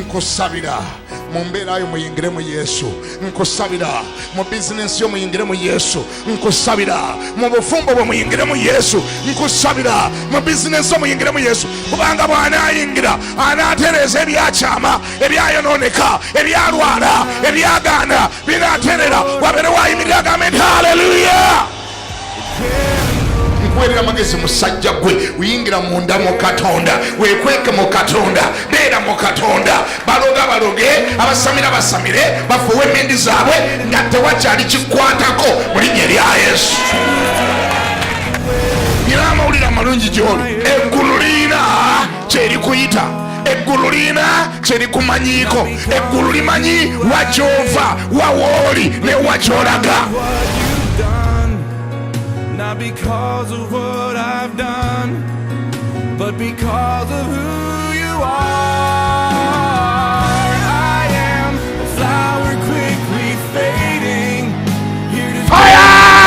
Nkusabira mu mbeera yo muyingire mu Yesu. Nkusabira mu bizinensi yo muyingire mu Yesu. Nkusabira mu bufumbo bwe muyingire mu Yesu. Nkusabira mu bizinensi yo muyingire mu Yesu, kubanga bw'anaayingira anaatereeza ebyakyama, ebyayonooneka, ebyalwala, ebyagaana binaaterera. Wabeere wayimirira agambe nti haleluya. Nkuwerera amagezi musajja gwe, uyingira munda mu Katonda, wekweke mu Katonda, beera mu Katonda. Baloga baloge, abasamira basamire, bafuuwe emindi zaabwe nga tewakyali kikwatako mu linnya erya Yesu. Nina amawulire amalungi gy'oli, eggulu lirina kyerikuyita, eggulu lirina kyerikumanyiiko, eggulu limanyi wa gy'ova, wa wooli ne wa gy'olaga. Not because of what I've done, but because of who you are. I am a flower quickly fading, here to Fire!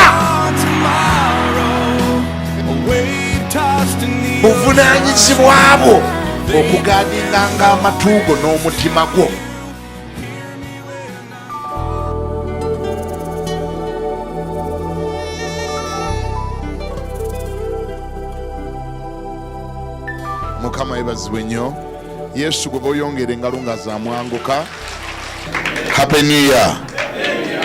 on tomorrow. A wave tossed in the Buvunaanyizibwa bwo okugaadinganga amatu go n'omutima gwo. Mukama yebazibwe nnyo. Yesu gwe boyongera engalo nga zamwanguka. Happy New Year.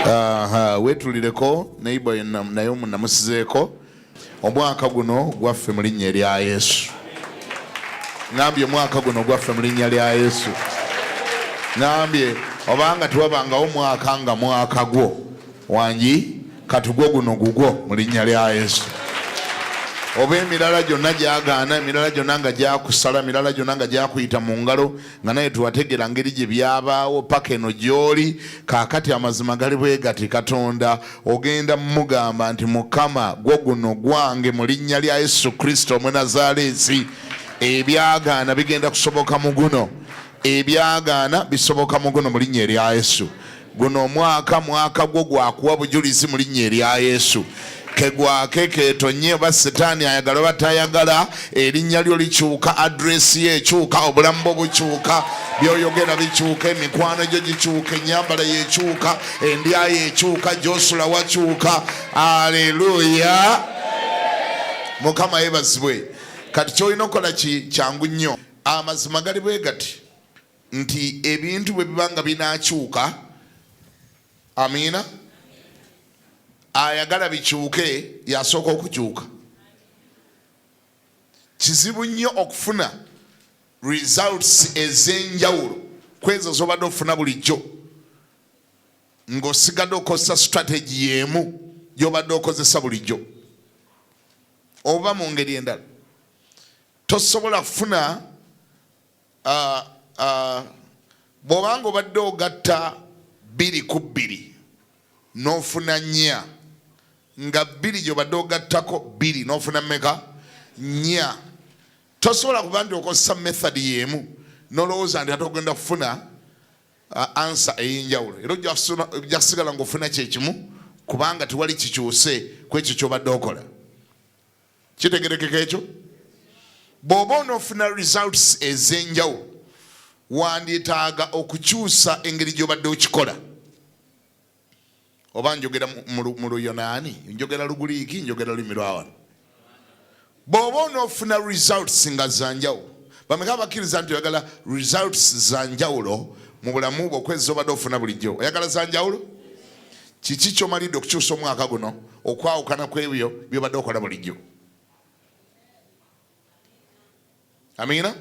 Aha, weetulireko neighbor naye omunamusizeeko. Omwaka guno gwaffe mu linnya erya Yesu. Ngambye omwaka guno gwaffe mu linnya lya Yesu. Ngambye obanga tewabangawo mwaka nga mwaka gwo wangi, kati gwo guno gugwo mu linnya lya Yesu. Oba emirala gyonna gyagaana, emirala gyonna nga gyakusala, emirala gyonna nga gyakuyita mu ngalo, nga naye tuwategera ngeri gye byabaawo paka eno gy'oli kaakati. Amazima gali bwe gati, Katonda ogenda mugamba nti Mukama, gwo guno gwange mu linnya lya Yesu Kristo Omunazaaleesi. Ebyagaana bigenda kusoboka mu guno, ebyagaana bisoboka mu guno mu linnya erya Yesu. Guno omwaka mwaka gwo gwakuwa bujulizi mu linnya erya Yesu. Kegwake ketonye, oba setaani ayagala oba tayagala, erinnya lyo likyuka, address ye ekyuka, obulamu bwo bukyuka, byoyogera bikyuka, emikwano gyo gikyuka, ennyambala yekyuka, endya yekyuka, gyosula wakyuka. Aleluya, Mukama yebazibwe. Kati kyolina okukola kyangu nnyo. Amazima gali bwe gati nti ebintu bwe biba nga binakyuka, amiina, ayagala bikyuke yasooka okukyuka. Kizibu nnyo okufuna results ez'enjawulo kwezo z'obadde ofuna bulijjo ng'osigadde okozesa strategy y'emu gy'obadde okozesa bulijjo. Oba mu ngeri endala, tosobola kufuna bw'obanga obadde ogatta 2 ku 2 n'ofuna 4, nga 2 gy'obadde ogattako 2 n'ofuna mmeka? 4. Tosobola kuba nti okozesa method y'emu n'olowooza nti ate ogenda kufuna answer ey'enjawulo, era ojja kusigala ng'ofuna kyekimu, kubanga tewali kikyuse ku ekyo ky'obadde okola. Kitegerekeka ekyo? Bw'oba onoofuna results ez'enjawulo, wandyetaaga okukyusa engeri gy'obadde okikola. Oba njogera mu Luyonaani, njogera Luguliiki, njogera lulimi lwa wano. Bw'oba onoofuna results nga zanjawulo, bameka abakkiriza nti oyagala results zanjawulo mu bulamu bwo okwezi obadde ofuna bulijjo? Oyagala zanjawulo? Kiki ky'omalidde okukyusa omwaka guno okwawukana ku ebyo by'obadde okola bulijjo? Amiina.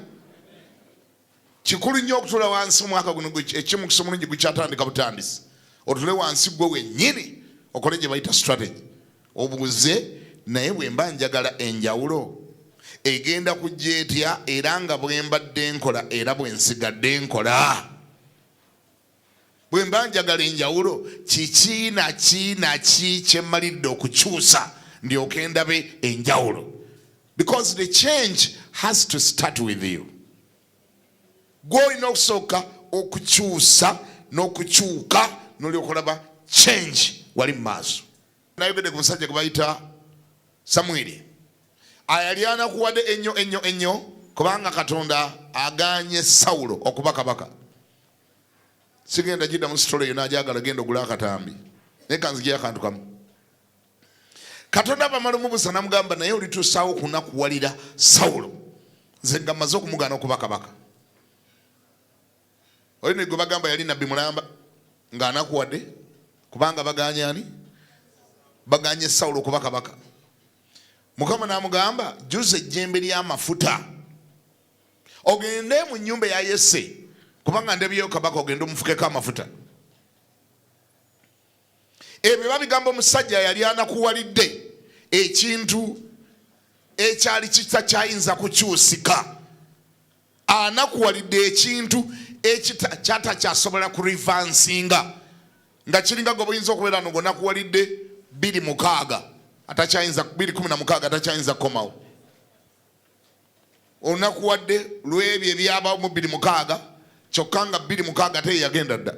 Kikulu nnyo okutuula wansi omwaka guno, eky'omukisa omulungi gukyatandika butandisi, otule wansi gwe wennyini okole gye bayita strategy, obuuze, naye bwe mba njagala enjawulo egenda kujja etya era nga bwe mbadde nkola era bwe nsigadde nkola? Bwe mba njagala enjawulo, kiki na ki na ki kye mmalidde okukyusa ndyoke ndabe enjawulo? Because the change has to start with you. Gwe olina okusooka okukyusa n'okukyuka n'olyoka olaba change wali mu maaso. Nayogedde ku musajja gwe bayita Samwiri, ayali anakuwadde ennyo ennyo ennyo kubanga Katonda agaanye Sawulo okuba kabaka. Sigenda giddamu sitole eyo, n'agyagala genda ogule akatambi, naye kanzigyeyo akantu kamu. Katonda bamala omubuuza namugamba, naye olituusaawo okunakuwalira Sawulo, nze nga mmaze okumugaana okuba kabaka? Oli ne gwe bagamba yali nabbi mulamba ng'anakuwadde kubanga baganye ani? Baganye Sawulo okuba kabaka. Mukama n'amugamba, jjuza ejjembe ly'amafuta ogende mu nnyumba eya Yese, kubanga ndebyeyo kabaka, ogende omufukeko amafuta. Ebyo babigamba omusajja yali anakuwalidde ekintu ekyali kitakyayinza kukyusika, anakuwalidde ekintu ekyatakyasobola kurivansinga, nga kiringa gwe buyinza okubeera no ngonakuwalidde 2:06 atakyayinza, 2:16 atakyayinza kukomawo. Olunakuwadde lw'ebyo ebyabawo mu 2:06, kyokka nga 2:06 ate yeyagenda dda.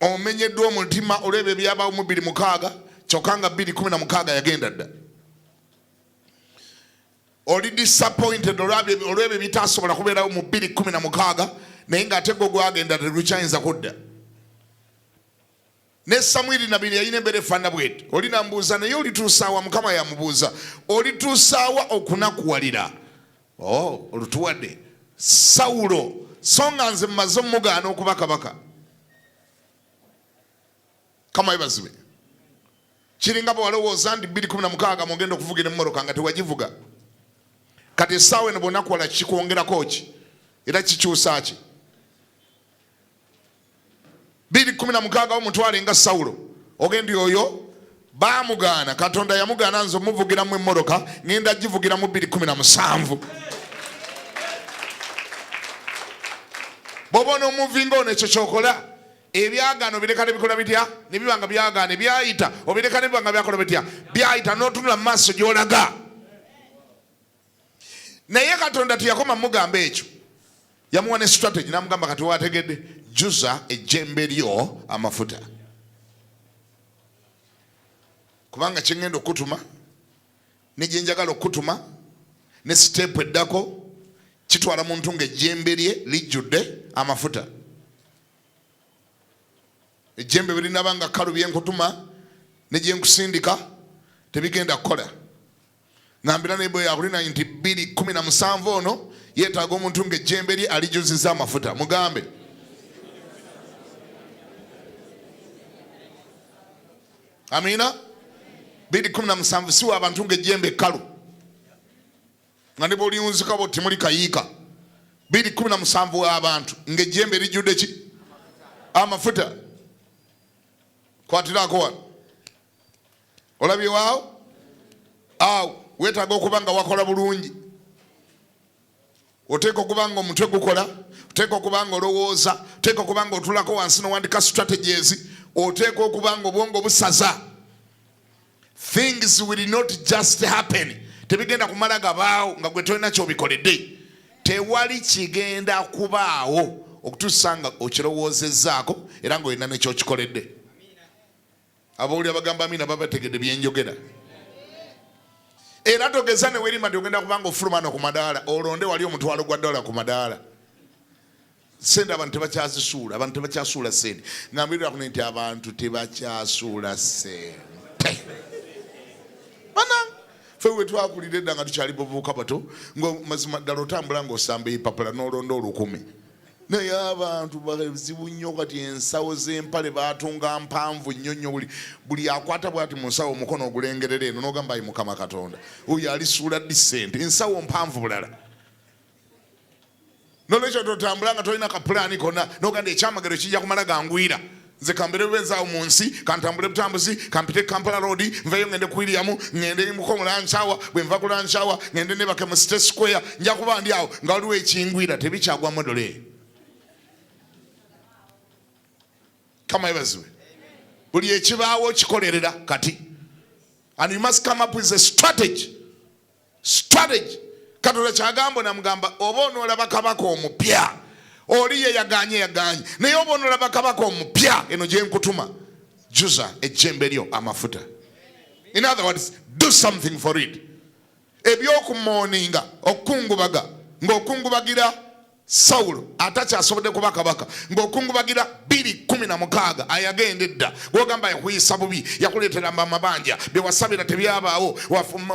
Omenyeddwa omutima olw'ebyo ebyabawo mu 2:06, kyokka nga 2:16 yagenda dda. Oli disappointed olw'ebyo ebitasobola kubeerawo mu 2:16, naye ng'ate gwo gwagenda tegukyayinza kudda. Ne Samwiri nabbi yalina embeera efaanana bweti. Oli nambuuza, naye olituusaawa? Mukama yamubuuza, olituusaawa okunakuwalira? Oh, olutuwadde Sawulo, so nga nze mmaze omugaana okuba kabaka. Kama yebazibwe. Kiringa bwe walowooza nti 2:16 mugenda okuvugira emmoroka nga tewagivuga. Kati essaawa eno bw'onakuwala kikwongerako ki? Era kikyusa ki? 2:16 omutwale nga Sawulo, ogendi oyo baamugaana, Katonda yamugaana nze omuvugiramu emmoroka, ngenda givugiramu 2:17. Bw'oba onoomuvinga ono, ekyo kyokola, ebyagaana obireka ne bikola bitya? Ne biba nga byagaana, ebyayita obireka ne biba nga byakola bitya? Byayita, n'otunula mu maaso gy'olaga. Naye Katonda teyakoma mugamba ekyo, yamuwa ne strategy, n'amugamba kati wategedde, juza ejjembe lyo amafuta, kubanga kyengenda okukutuma ne gye njagala okukutuma ne siteepu eddako kitwala muntu ng'ejjembe lye lijjudde amafuta. Ejjembe bwe linaba nga kkalu, byenkutuma ne gye nkusindika tebigenda kukola. Ngambira naye bwe yakulina nti 2:17 ono yeetaaga omuntu ng'ejjembe lye alijuzizza amafuta, mugambe. Amiina. 2:17 siwa abantu ng'ejjembe ekkalu nga ne bw'oliwunzika bwo temuli kayiika. 2:17 abantu ng'ejjembe lijjudde ki? Amafuta. Kwatirako wano, olabye waawo awo weetaaga okuba nga wakola bulungi, oteeka okuba nga omutwe gukola, oteeka okuba nga olowooza, oteeka okuba nga otulako wansi nowandika strategies, oteeka okuba nga obwongo busaza. Things will not just happen, tebigenda kumala gabaawo nga gwe tolina kyobikoledde. Tewali kigenda kubaawo okutuusa nga okirowoozezzaako era ng'olina nekyokikoledde. Abawulira bagamba amina babategedde byenjogera. Era togeza ne werimba nti ogenda kubanga ofuluma no ku madaala olonde wali omutwalo gwa dola ku madaala. Sente abantu tebakyazisuula, abantu tebakyasuula sente. Ngambirira kuno nti abantu tebakyasuula sente. Bana ffe we twakulira edda nga tukyali bavubuka bato, nga mazima ddala otambula ng'osamba ebipapula n'olonda 1000. Naye abantu bazibu nnyo kati, ensawo z'empale baatunga mpanvu nnyo nnyo, buli akwata bw'ati mu nsawo omukono ogulengerera eno n'ogamba ayi Mukama Katonda, oyo alisuula ddi ssente? Ensawo mpanvu bulala. Nolwekyo totambula nga tolina kapulaani konna nogamba ekyamagero kijja kumala gangwira, nze kambere bubezaawo mu nsi, kantambule butambuzi, kampite Kampala Road, nveyo ngende ku William, ngende muko mu lunch hour, bwe nva ku lunch hour ngende nebake mu City Square, nja kuba ndi awo nga waliwo ekingwira. Tebikyagwa modole. Kama yebaziwe. Buli ekibaawo kikolerera kati, and you must come up with a strategy. Strategy. Katonda kyagamba namugamba oba onoolaba kabaka omupya, oli ye yaganye yaganye, naye oba onoolaba kabaka omupya eno gye nkutuma, juza ejjembe lyo amafuta. In other words, do something for it. Ebyokumooninga, okukungubaga ng'okungubagira Sawulo atakyasobodde kuba kabaka ng'okungubagira 2:16 ayagenda edda gwogamba yakuyisa bubi, yakuleetera amabanja, bye wasabira tebyabaawo,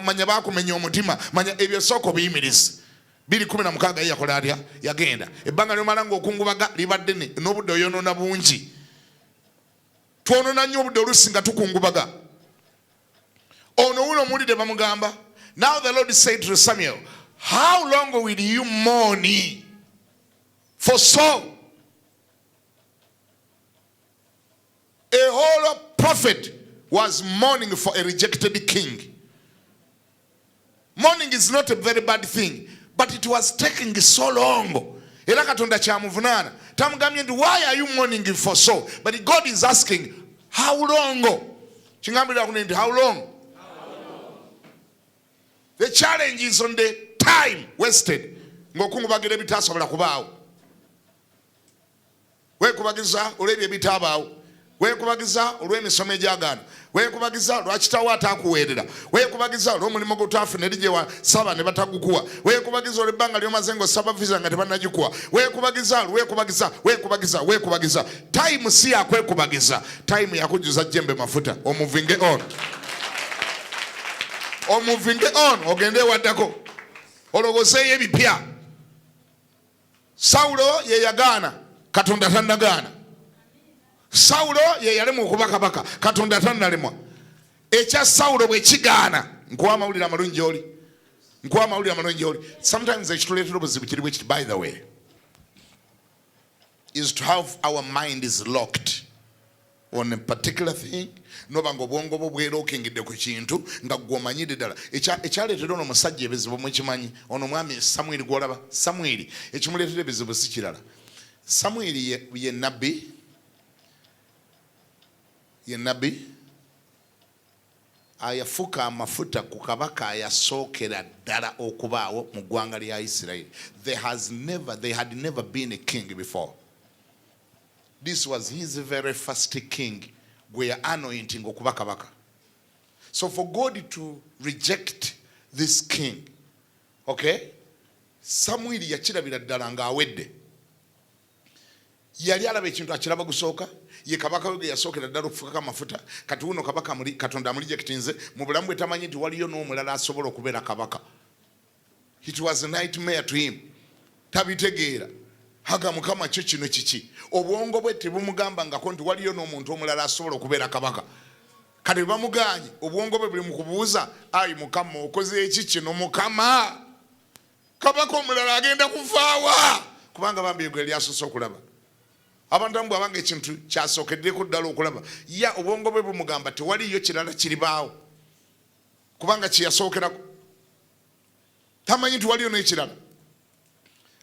manya baakumenya omutima, manya ebyo sooka obiyimirize. 2:16 ye yakola atya? Yagenda. Ebbanga lyomala ng'okungubaga liba ddene n'obudde oyonoona bungi. Twonoona nnyo obudde oluusi nga tukungubaga. Ono wuno omuwulidde bamugamba, now the Lord said to Samuel, how long will you mourn for Saul? A whole prophet was mourning for a rejected king. Mourning is not a very bad thing, but it was taking so long. Era Katonda kyamuvunaana tamugambye nti why are you mourning for Saul? But God is asking how long? Kingambira kuno nti how long? The challenge is on the time wasted. Ng'okungubagira ebitasobola kubaawo. Weekubagiza olw'ebyo ebitaabaawo, weekubagiza olw'emisomo egyagaana, weekubagiza lwa kitaawo ataakuweerera, weekubagiza olw'omulimu gw'otaafuna eri gye wasaba ne batagukuwa, weekubagiza olw'ebbanga ly'omaze ng'osaba visa nga tebannagikuwa, weekubagiza, weekubagiza, weekubagiza, weekubagiza. Time si yakwekubagiza, time yakujjuza jjembe mafuta, omuvinge on, omuvinge on, ogende ewaddako olowoozeeyo ebipya. Sawulo ye yagaana, Katonda tannagaana. Sawulo ye yalemwa okuba kabaka, Katonda tannalemwa. Ekya Sawulo bwe kigaana, nkuwa amawulire amalungi gy'oli, nkuwa amawulire amalungi gy'oli. Sometimes ekituleetera obuzibu kiri bwe kiti, by the way, is to have our mind is locked on a particular thing. Noba nga obwongo bwo bwerokingidde ku kintu nga gwe omanyidde ddala. Ekyaleetera ono omusajja ebizibu mukimanyi, ono omwami Samwiri gw'olaba, Samwiri ekimuleetera ebizibu si kirala. Samwiri ye nabbi, ye nabbi ayafuka amafuta ku kabaka ayasookera ddala okubaawo mu ggwanga lya Isirayiri. There has never, there had never been a king before. This was his very first king gwe ya anointing okuba kabaka. So for God to reject this king, okay? Samwiri yakirabira ddala ng'awedde. Yali alaba ekintu akiraba gusooka, ye kabaka we gwe yasookera ddala okufukako amafuta. Kati wuno kabaka Katonda amurejectinze mu bulamu bwe, tamanyi nti waliyo n'omulala asobola okubeera kabaka. It was a nightmare to him. Tabitegeera. Haga Mukama kyo kino kiki? Obwongo bwe tebumugambangako nti waliyo n'omuntu omulala asobola okubeera kabaka. Kati bamugaanye, obwongo bwe buli mu kubuuza, ayi Mukama okoze eki kino Mukama? Kabaka omulala agenda kuvaawa? Kubanga bambi gwe yali asoose okulaba. Abantu abamu bw'abanga ekintu kyasookeddeko ddala okulaba, ya obwongo bwe bumugamba tewaliyo kirala kiribaawo kubanga kye yasookerako. Tamanyi nti waliyo n'ekirala.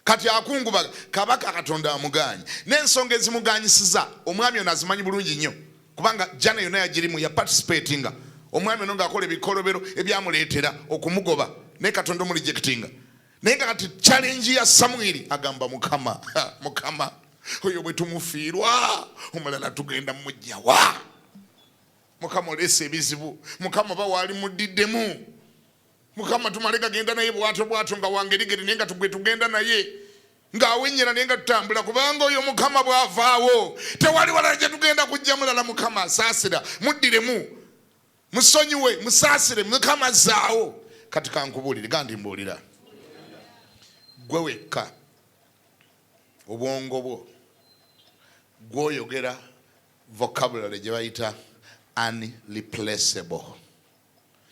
Kati akungubaga kabaka Katonda amugaanye, n'ensonga ezimuganyisiza omwami ono azimanyi bulungi nnyo kubanga jana yonna yagirimu, ya participatinga. Omwami ono ng'akola ebikolobero ebyamuleetera okumugoba, naye Katonda omurejectinga. Naye nga kati challenge ya Samwiri agamba Mukama, Mukama oyo bwe tumufiirwa omulala tugenda mujjawa? Mukama oleese ebizibu, Mukama oba waali muddiddemu, Mukama tumale gagenda naye bwatyo bwatyo nga wangerigeri, naye nga tugwe tugenda naye ng'awenyera, naye nga tutambula, kubanga oyo Mukama bw'avaawo tewali walala gye tugenda kujja mulala. Mukama asaasira, muddiremu, musonyiwe, musaasire, Mukama azzaawo. Kati kankubuulire, gandi mbuulira gwe wekka obwongo bwo gw'oyogera vocabulary gye bayita unreplaceable,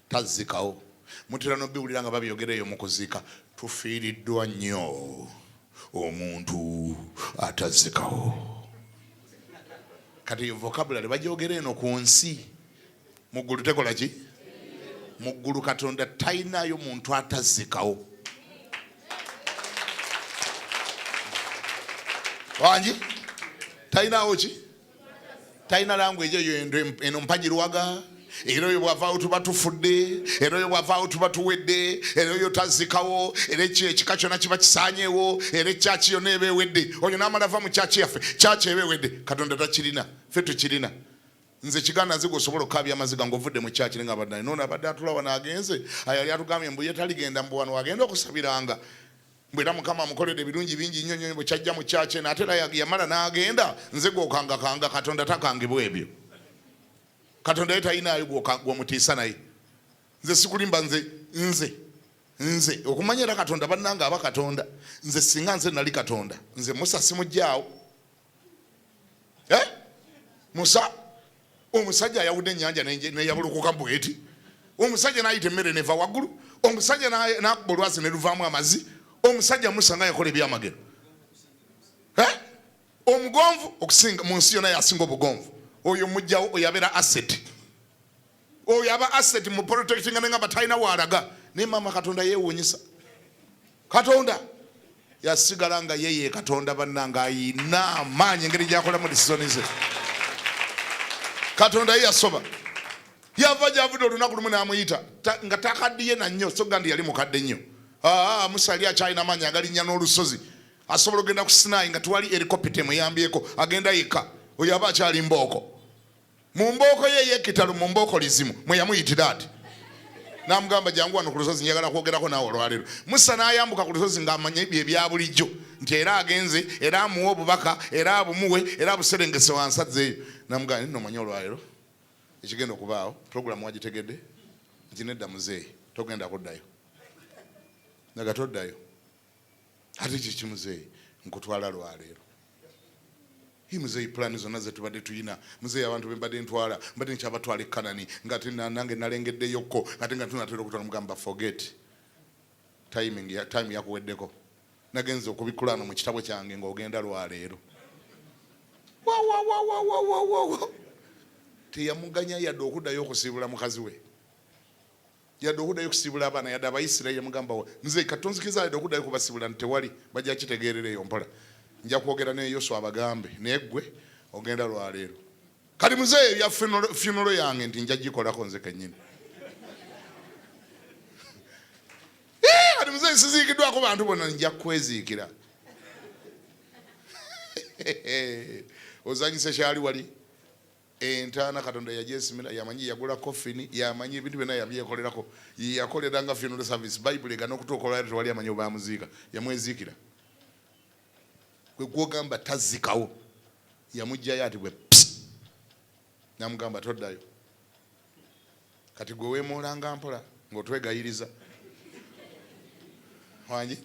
tazzikawo. Mutera n'obiwulira nga babyogera eyo mu kuziika, tufiiriddwa nnyo omuntu atazzikawo. Kati eyo vocabulary bagyogera eno ku nsi, mu ggulu tekola ki? Mu ggulu Katonda talinayo muntu atazzikawo. Wangi talinawo ki? Talina language eyo eno mpagirwaga. Era oyo bw'avaawo tuba tufudde, era oyo bw'avaawo tuba tuwedde, era oyo tazzikawo, era ekika kyonna kiba kisaanyeewo, era ekyaki yonna eba ewedde. Oyo n'amala ava mu kyaki yaffe, kyaki eba ewedde. Katonda takirina, ffe tukirina. Nze kiganda nze gweosobola okukaabya amaziga ng'ovudde mu kyaki nga abadde noono abadde atula wano agenze, ayali atugambye mbu ye taligenda, mbu wano agenda okusabiranga. Mbu era Mukama amukoledde ebirungi bingi nnyo nnyo bwe kyajja mu kyaki eno, ate era yamala n'agenda. Nze gw'okangakanga, Katonda takangibwa ebyo. Katonda ye talinaayo gw'omutiisa naye. Nze sikulimba, nze, nze, nze okumanya era Katonda bannange aba Katonda. Nze singa nze nali Katonda, nze Musa simuggyaawo. Musa omusajja ayawudde ennyanja neyabulukuka bweti, omusajja n'ayita emmere neva waggulu, omusajja n'akuba olwazi ne luvaamu amazzi, omusajja Musa nga yakola ebyamagero. Omugonvu okusinga mu nsi yonna, yasinga obugonvu. Oyo mujjawo, oyo abeera asset, oyo aba asset mu protecting nga nengamba talina waalaga. Naye maama Katonda yeewuunyisa. Katonda yasigala nga ye ye Katonda bannange, ayina amaanyi engeri gyakolamu disizoni ze. Katonda ye yasoba, yava gyavudde olunaku lumu n'amuyita nga takaddiye na nnyo, so ga nti yali mukadde nnyo. Musa yali akyalina amaanyi agalinnya n'olusozi, asobola okugenda ku Sinaayi nga tewali erikopita emuyambyeko, agenda yekka. Oyo aba akyali mbooko, mu mbooko ye ey'ekitalo, mu mbooko lizimu mwe yamuyitira ati, n'amugamba, jangu wano ku lusozi, njagala kwogerako naawe olwaleero. Musa n'ayambuka ku lusozi ng'amanya ebyo ebya bulijjo nti era agenze, era amuwe obubaka, era abumuwe, era abuserengese wansi azzeeyo. N'amugamba, nno omanyi olwaleero ekigenda okubaawo, puroguramu wagitegedde? Nti nedda muzeeyi, togenda kuddayo. Naga toddayo. Ate kiki muzeeyi? Nkutwala lwaleero. Hi muzeeyi, pulaani zonna zetubadde tuyina muzeeyi, abantu bembadde ntwala, mbadde nkyabatwala e Kanani, nga ate nange nalengeddeyokko, ate nga tunatera okutwala. Mugamba forget timing ya, time yakuweddeko. Nagenze okubikkula wano mu kitabo kyange ng'ogenda lwaleero. Wawawawawawawa, teyamuganya yadde okuddayo okusiibula mukazi we, yadde okuddayo okusiibula abaana, yadde Abayisirayiri. Yamugamba, nze katonzikiza yadde okuddayo kubasiibula nti tewali, bajja kitegeerera eyo mpola, nja kwogera ne Yoswa abagambe, naye ggwe ogenda lwaleero. Kati muzeeyi, ebya funeral yange nti nja gikolako nze kennyini. Kati muzeeyi, siziikiddwako bantu bonna, nja kweziikira. Ozanyisa kyali wali entaana, Katonda yagyesimira, yamanyi, yagula coffin, yamanyi ebintu byonna, yabyekolerako, yakolera nga funeral service. Bayibuli egana okutuuka olwaliro tewali amanyi obamuziika, yamweziikira. Gwe gwogamba tazikawo, yamugjayo ati bwe namugamba toddayo. Kati gwe weemoolanga mpola ng'otwegayiriza, wangi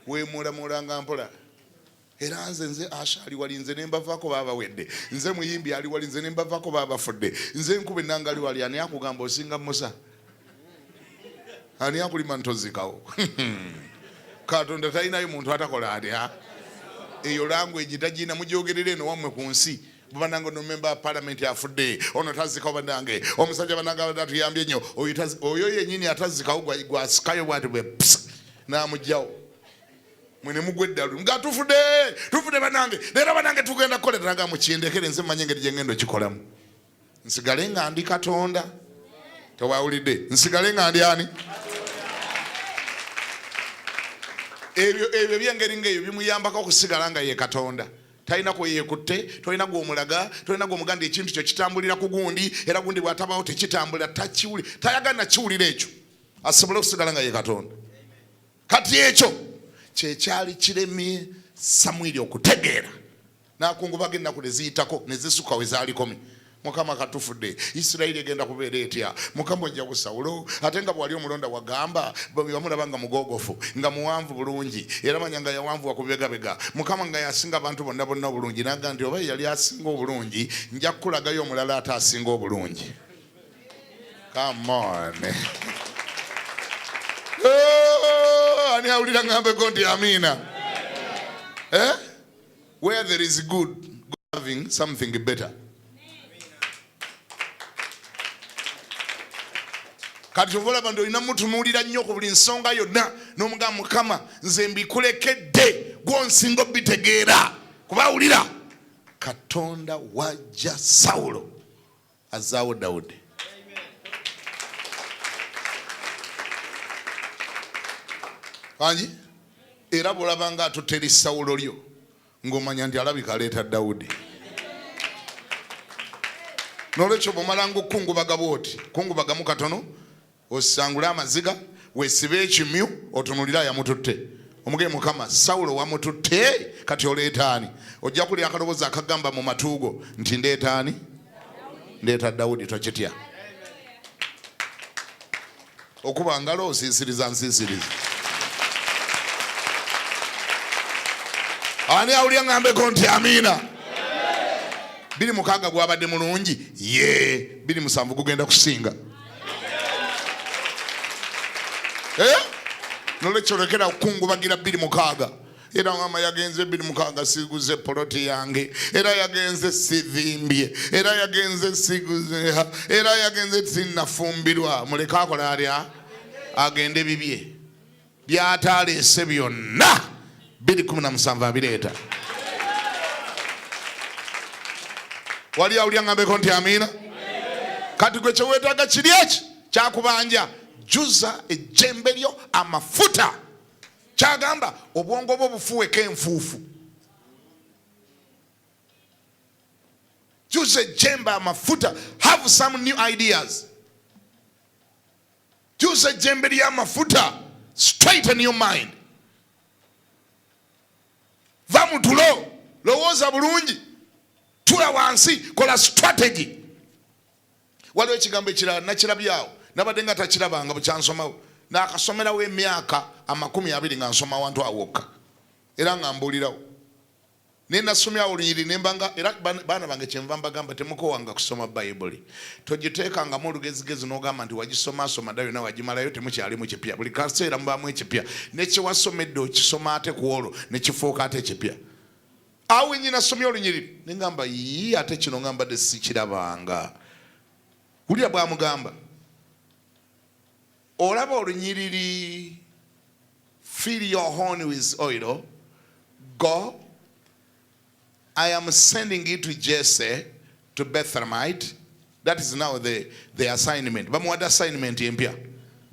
weemoolamolanga mpola. Era nze asha ali wali, nze nembavaako baba bawedde, nze muyimbi ali wali, nze nembavaako baba bafudde, nze nkuba ennanga ali wali. Ani akugamba osinga Musa? Ani akulima ntozikawo? Katonda talinayo muntu atakola atya. Eyo language tagina, mugyogerera eno wammwe ku nsi. Banange, ono member wa parliament afudde, ono tazikawo. Banange, omusajja banange abadde atuyambye nnyo. Oyo yennyini atazikawo gwasikayo bwati bwe n'amugjawo, mwene mugwa eddalu nga tufudde, tufudde banange, leero banange tugenda kukolera nga mukindekere, nze mmanyi engeri gyengenda okikolamu, nsigale nga ndi Katonda. Tewawulidde? Nsigale nga ndi ani? Ebyo byengeri ngaeyo bimuyambako okusigala nga ye Katonda. Talina kweyekutte, tolina gwomulaga, tolina gwomuga nti ekintu kyo kitambulira ku gundi, era gundi bwatabawo tekitambula. Takiwuli, tayagala nakiwulira ekyo, asobole okusigala nga ye Katonda. Kati ekyo kyekyali kiremye Samwiri okutegeera, n'akungubaga ennaku ne ziyitako ne zisukka we zaalikomye. Mukama, katufudde, Isirayiri egenda kubeera etya? Mukama, ojja ku Sawulo, ate nga bwali omulonda wagamba wamulaba nga mugogofu, nga muwanvu bulungi, era manya nga yawanvuwa ku bibegabega. Mukama, nga yasinga abantu bonna bonna obulungi. Naga nti oba yali asinga obulungi, nja kukulagayo omulala ate asinga obulungi. Come on. Oh, ani awulira ngambeko nti amiina? Eh? Where there is good, having something better. Kati ova olaba nti olina mutunuulira nnyo ku buli nsonga yonna n'omugamba, Mukama, nze mbikulekedde, gwonsinga obitegeera. Kuba awulira Katonda wajja Sawulo azaawo Dawudi. Angi era bwolaba nga atutte eri Sawulo lyo, ng'omanya nti alabika aleeta Dawudi. N'olwekyo bw'omalanga okukungubaga bwoti, kungubagamu katono, osangule amaziga, weesibe ekimyu, otunulire ayamututte. Omugee Mukama, Sawulo wamututte, kati oleeta ani? Ojja kulya akaloboozi akagamba mu matuugo nti ndeeta ani? Ndeeta Dawudi. Tokitya okuba ngalo osiisiriza nsiisiriza. Ani awulira ngambeko nti amiina? 26 gwabadde mulungi, ye 27 gugenda kusinga. Eh? Nolwekyo lekera kukungubagira 26. Era mama yagenze 26 siguze poloti yange, era yagenze sivimbye, era yagenze siguze, era yagenze sinnafumbirwa. Muleke akola alya agende bibye byataleese byonna 217 abireeta. Wali awulya ngambeko nti amiina? Kati gwe kyeweetaaga kiri eki kyakubanja, juza ejjembe lyo amafuta. Kyagamba obwongo bwo bufuweko enfuufu. Juza ejjembe amafuta, have some new ideas. Juza ejjembe ly'amafuta, straighten your mind. Va mu tulo, lowooza bulungi, tula wansi, kola strategy. Waliwo ekigambo ekirala nakirabyawo, nabadde nga takirabanga bukyansomawo, nakasomerawo emyaka 20 nga nsoma awantu awo wokka, era nga mbuulirawo, naye nasomyawo olunyiriri nembanga. Era baana bange kyenva mbagamba, temukowanga kusoma Bayibuli. Togiteekangamu olugezigezi n'ogamba nti wagisomasoma dda yonna wagimalayo, temukyalimu kipya. Buli kaseera mubaamu ekipya, nekyewasomedde okisoma ate ku olwo nekifuuka ate ekipya. Awo nyina asomye olunyiriri nengamba, yii, ate kino nga mbadde sikirabanga. Wulira bwamugamba, olaba olunyiriri, "Fill your horn with oil, go, I am sending you to Jesse to Bethlehemite." That is now the assignment. Bamuwadde assignment empya.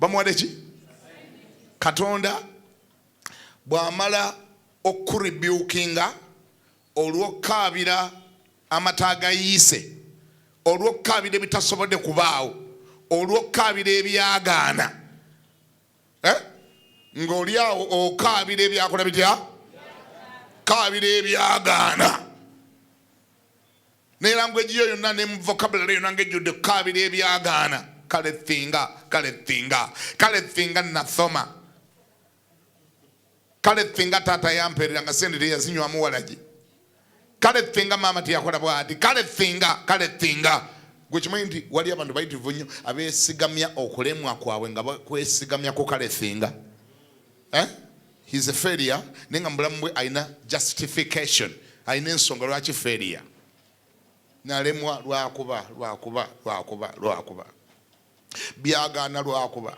Bamuwadde ki? Katonda bw'amala okurebukinga olw'okukaabira amata agayiise, olw'okukaabira ebitasobodde kubaawo, olw'okukaabira ebyagaana, eh? Ng'oli awo okaabira ebyakola bitya, kaabira ebyagaana, ne language yo yonna ne vocabulary yonna ng'ejjudde kukaabira ebyagaana. Kale thinga, kale thinga, kale thinga nasoma, kale thinga taata yampeerera nga sente teyazinywamu walagi, kale thinga maama teyakola bwati, kale thinga, kale thinga. Gwe kimanyi nti wali abantu bayitirivu nnyo abeesigamya okulemwa kwabwe nga bakwesigamya ku kale thinga, eh? He's a failure, naye nga mubulamu bwe alina justification, alina ensonga lwaki failure. Nalemwa lwakuba, lwakuba, lwakuba, lwakuba byagaana, lwakuba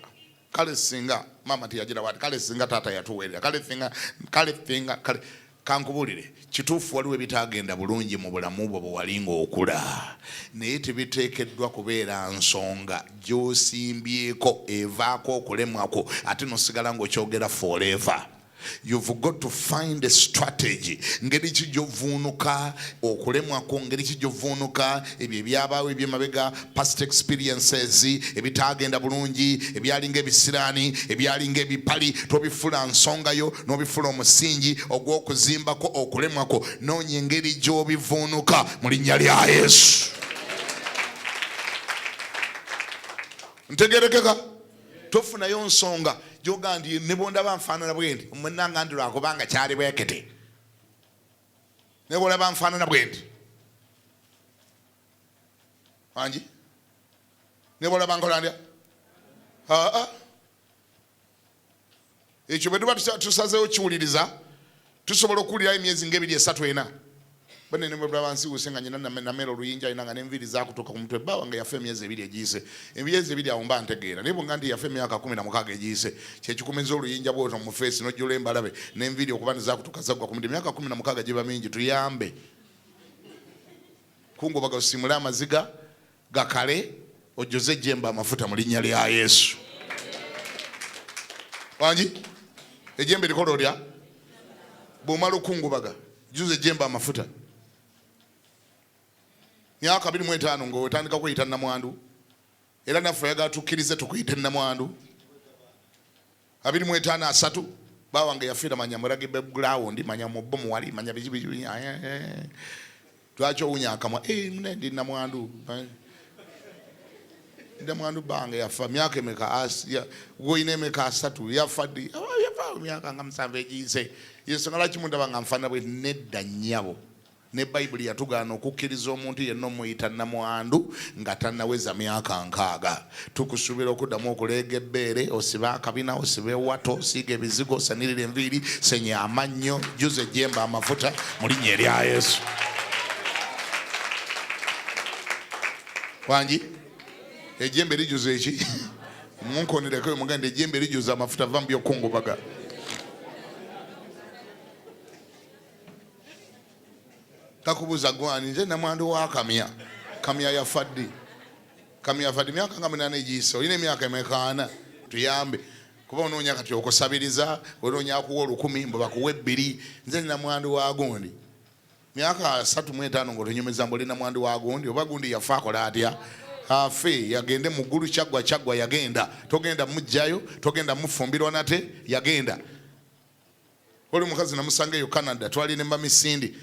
kale singa maama teyagira wati, kale singa taata yatuweerera, kale singa, kale singa, kale. Kankubuulire, kituufu waliwo ebitagenda bulungi mu bulamu bwo bwe wali ng'okula, naye tebiteekeddwa kubeera nsonga gy'osimbyeko evaako okulemwako ate nosigala ng'okyogera forever. You've got to find a strategy, ngeri ki gy'ovuunuka okulemwako, ngeri ki gy'ovuunuka ebyo ebyabaawo ebyemabega, past experiences ebitagenda bulungi, ebyalinga ebisiraani, ebyalinga ebipali. Tobifula nsongayo n'obifula omusingi ogw'okuzimbako okulemwako. Noonya engeri gy'obivuunuka mu linnya lya Yesu. Ntegerekeka? Tofunayo nsonga gyoga nti ne bwondaba nfaanana bwe nti, mwenanga ndi lwakubanga kyali bwekete, ne bwolaba nfaanana bwe nti wangi, ne bwolaba nkola ndya. Aa, ekyo bwe tuba tusazeewo kiwuliriza, tusobola okuwulirayo emyezi ngaebiri, esatu, ena. Banene bwebulaba nsiwuse nga nyina namera oluyinja alina nga nenviiri zakutuuka ku mutwe, bba wange yafa emyezi 2 egiyise. Emyezi 2 awo mba ntegeera, naye bwenga nti yafa emyaka 16 egiyise, kyekikumeza oluyinja bwotwo mu face, nojjula embalabe n'enviiri okuba nezakutuuka zaggwa ku mutwe. Emyaka 16 giba mingi. Tuyambe kungobaga, osimule amaziga gakale, ojjoze ejjembe amafuta mu linnya lya Yesu. Wangi, ejjembe likola olya bw'omala okungubaga, juza ejjembe amafuta. Myaka 25 ngaotandika kweyita namwandu, era naffe oyagala tukkirize tukuyite namwandu. 25, 30. Ba wange yafiira manya mu rugby ground, manya mu bomu wali, manya biki biki. Eh, eh. Lwaki owunya akamwa? Eh, mune ndi namwandu. Namwandu bange yafa myaka emeka? Gwoyina emeka? 30. Yafa ddi? Yafa myaka nga 7 egiyise. Yensonga lwaki mundaba nga nfaanana bwe. Nedda nnyabo, ne Bayibuli yatugaana okukkiriza omuntu yenna omuyita namwandu nga tannaweza myaka 60. Tukusuubira okuddamu okuleega ebbeere, osibe akabina, osibe ewato, osiiga ebizigo, osanirire enviiri, senya amannyo, juza ejjembe amafuta mu linnya erya Yesu. Wangi ejjembe lijuza eki? Munkonereko, muganda, ejjembe lijuza amafuta. Va mu byokungubaga. Takubuuza gwani, nze namwandu wa Kamya. Kamya yafa ddi? Kamya yafa ddi? Myaka nga 8 egiyise. Olina emyaka emekaana? Tuyambe, kuba onoonya kati okusabiriza, onoonya akuwa 1000, mbu bakuwa 2. Nze namwandu wa gundi myaka 35, ngaotunyumiza mbu oli namwandu wa gundi. Oba gundi yafa akola atya? Afe yagende mu ggulu. Kyaggwa, kyaggwa, yagenda. Togenda mugjayo, togenda mufumbirwa nate, yagenda. Oli mukazi namusanga eyo Canada, twali ne mamisindi,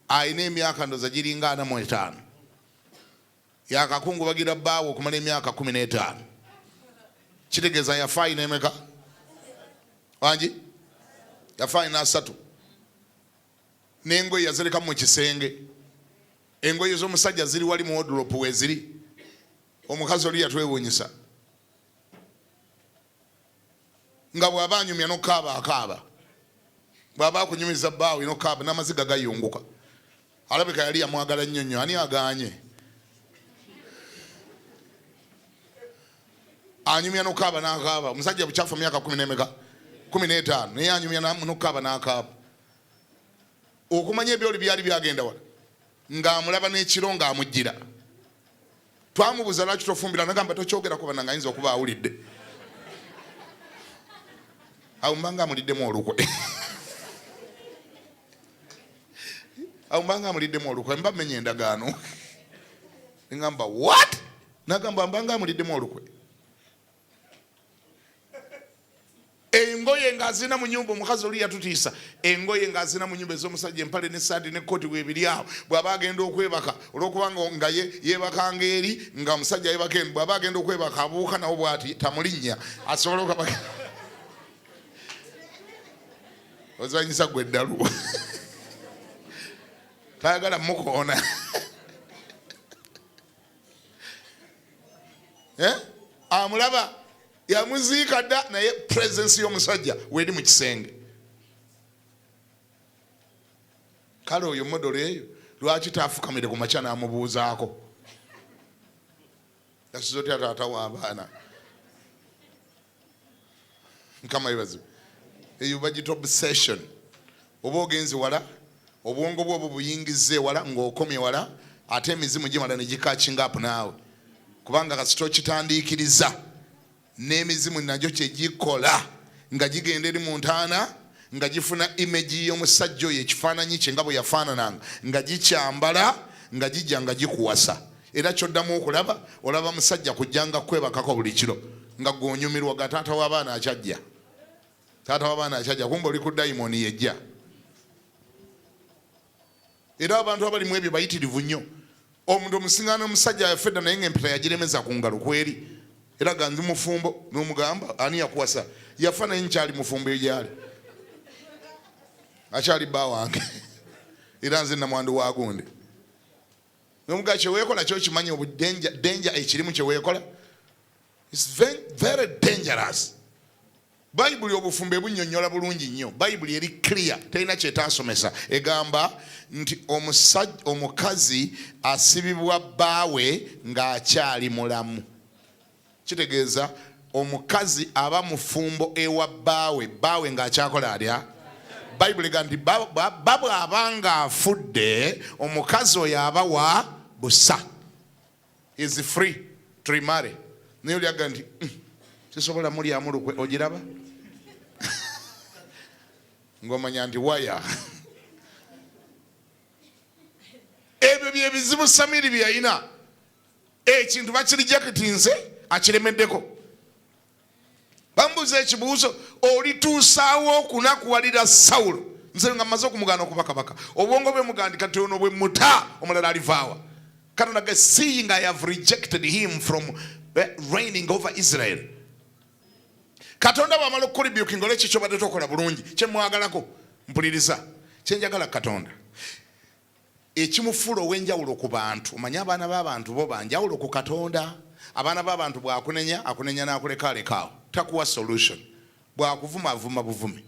alina emyaka ndoza giringa 45, yakakungubagira bbaawe okumala emyaka 15. Kitegeeza yafa alina emeka? Wangi? Yafa alina 30, n'engoye yazireka mu kisenge. Engoye z'omusajja ziri wali mu wardrobe weeziri. Omukazi oli yatwewuunyisa nga bw'aba anyumya n'okukaaba akaaba, bw'aba akunyumiza bbaawe n'okukaaba n'amaziga gayunguka. Alabika yali yamwagala nnyo nnyo. Ani aganye? Anyumya n'okukaaba n'akaaba. Omusajja bukyafu myaka kumi n'emeka? 15, naye anyumya n'okukaaba n'akaaba. Okumanya ebyoli byali byagenda wala, ng'amulaba n'ekiro ng'amuggira. Twamubuuza, "Lwaki tofumbira?" Nagamba, "Tokyogera kuba nange ayinza okuba awulidde." Awo mbanga amuliddemu olukwe, awo mbanga amuliddemu olukwe, mba menya endagaano. Ngamba, "What?" Nagamba, "Mbanga amuliddemu olukwe." Engoye ng'azina mu nyumba. Omukazi oli yatutiisa. Engoye ng'azina mu nyumba ez'omusajja, empale n'essaati n'ekkooti weebiri awo. Bw'aba agenda okwebaka, olw'okubanga nga ye yeebakanga eri, nga omusajja yeebaka eno, bw'aba agenda okwebaka abuuka nawo bw'ati tamulinnya asobole okabaka. Ozanyisa gwe eddalu, tayagala mukoona. Eh? Amulaba yamuziika dda, naye presence y'omusajja weeri mu kisenge. Kale oyo modolo eyo lwaki taafukamire ku makya n'amubuuzaako, "Yasiza otya taata w'abaana?" Mukama yebazibu. Eyo bagita obsession. Oba ogenze wala, obwongo bwo obwo buyingizza ewala, ng'okomye wala, ate emizimu gimala ne gicatchinga up naawe, kubanga kasita okitandiikiriza n'emizimu nagyo kyegikola, nga gigenda eri mu ntaana, nga gifuna image y'omusajja oyo, ekifaananyi kye nga bwe yafaanananga, nga gikyambala, nga gijja nga gikuwasa. Era kyoddamu okulaba, olaba musajja kujjanga kwebakako buli kiro, nga gwonyumirwa ga taata w'abaana akyajja, taata w'abaana akyajja. Kumba oli ku dayimoni yejja. Era abantu abali mu ebyo bayitirivu nnyo. Omuntu omusiŋŋaana, omusajja yafedda, naye ngaempeta yagiremeza ku ngalo kweri, era ga nzi mufumbo. N'omugamba, "Ani yakuwasa?" "Yafa, naye nkyali mufumbo egyali, akyali bba wange, era nze namwandu wa gundi." Nomugaa, "Kyeweekola kyokimanyi obudenja ekirimu kyeweekola is very dangerous." Bayibuli obufumbo ebunnyonnyola bulungi nnyo. Bayibuli eri clear, terina kyetaasomesa. Egamba nti omukazi asibibwa bbaawe ng'akyali mulamu. Kitegeeza omukazi aba mufumbo ewa bbaawe, bbaawe ng'akyakola atya? Bayibuli egamba nti bba bw'aba ng'afudde, omukazi oyo aba wa busa, is free to remarry. Naye oli agamba nti, sisobola mulyamu lukwe." Ogiraba ng'omanya nti waya. Ebyo byebizibu Samiri bye yalina. Ekintu bakirejectinze, akiremeddeko. Bamubuuza Kambuuza ekibuuzo, olituusaawo okunakuwalira Sawulo? Nze nga mmaze okumugaana okuba kabaka, obwongo bwe mugandika nti ono bwe muta omulala alivaawa. Katonda ge, seeing I have rejected him from reigning over Israel. Katonda bw'amala okukurebukinga olwekyo kyobadde tokola bulungi, kyemwagalako mpuliriza kyenjagala Katonda ekimufuula ow'enjawulo ku bantu. Omanye abaana b'abantu bo banjawulo ku Katonda. Abaana b'abantu bw'akunenya akunenya n'akuleka alekaawo, takuwa solution. Bw'akuvuma avuma buvumi.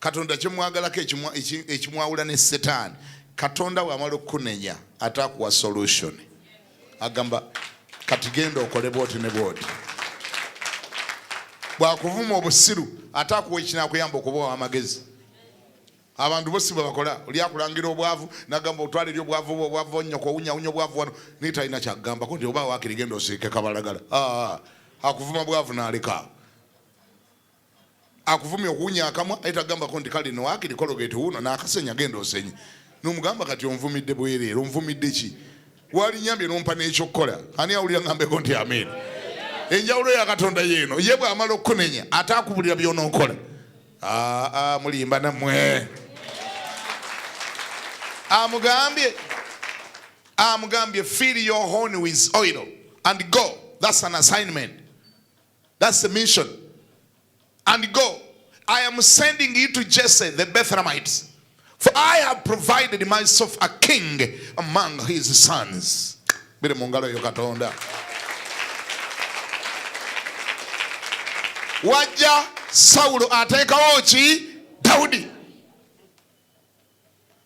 Katonda kyemwagalako ekimwawula ne Setaani, Katonda bw'amala okukunenya ate akuwa solution, agamba kati genda okole bwoti ne bwoti. Bw'akuvuma obusiru ate akuwa ekinakuyamba okuba ow'amagezi. Abantu bo si bwe bakola. Oli akulangira obwavu nagamba otwala eri obwavu bwo, obwavu onnyoko owunyawunya obwavu wano, naye talina kyakugambako nti oba waakiri genda osiike kabalagala. Akuvuma bwavu n'aleka akuvumya okuwunya akamwa, aye tagambako nti kale no waakiri kologeti wuuno n'akasenya genda osenye. N'omugamba kati onvumidde bwereere, onvumidde ki? Walinyambye n'ompa n'ekyokukola. Ani awulira ngambeko nti amiina? Enjawulo ya Katonda yeeno, ye bw'amala okukunenya ate akubulira by'onookola. Aa, mulimba nammwe. Amugambye fill your horn with oil and go. That's an assignment, that's a mission. And go, I am sending you to Jesse the Bethlehemite, for I have provided myself a king among his sons. Biri mu ngalo yo Katonda. Wajja Sawulo ateekawo ki? Dawudi.